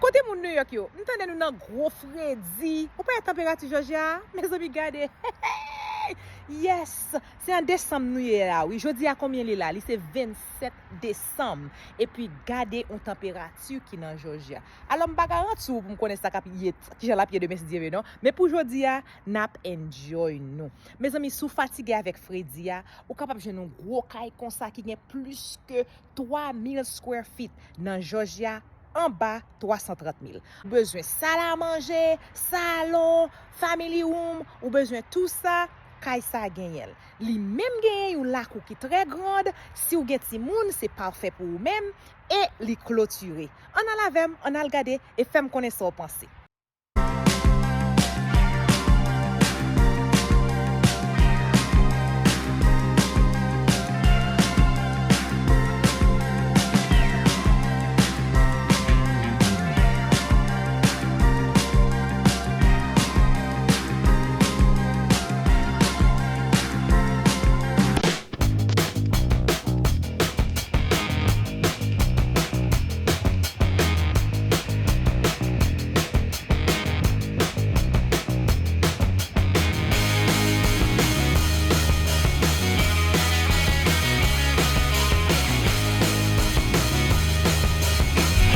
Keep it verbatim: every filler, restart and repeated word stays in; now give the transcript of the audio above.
Kote moun New York yo? M tande nou nan gwo fredi. Ou pa wè tanperati Jòjya a? Mezanmi, gade. Yes! Se an desanm nou ye la, wi. Jodi a konbyen li la? Li se vennsèt desanm. Epi gade yon tanperati ki nan Jòjya. Alò, m pa garanti w pou m konnen sa k ap ye, kijan l ap ye demen, si Dye vle, non. Men pou jodi a, n ap enjoy nou. Mezanmi, si w fatige avèk fredi a, ou kapab jwenn yon gwo kay konsa ki gen plis ke twa mil square feet nan Jòjya, anba twa san trant mil. Ou bezwen sal a manje, salon, family room, ou bezwen tou sa, kay sa genyen l. Li menm genyen yon lakou ki trè grand, si w gen timoun, se pafè pou ou menm, e li klotire. Ann al avè m, ann al gade, e fè m konnen sa w panse.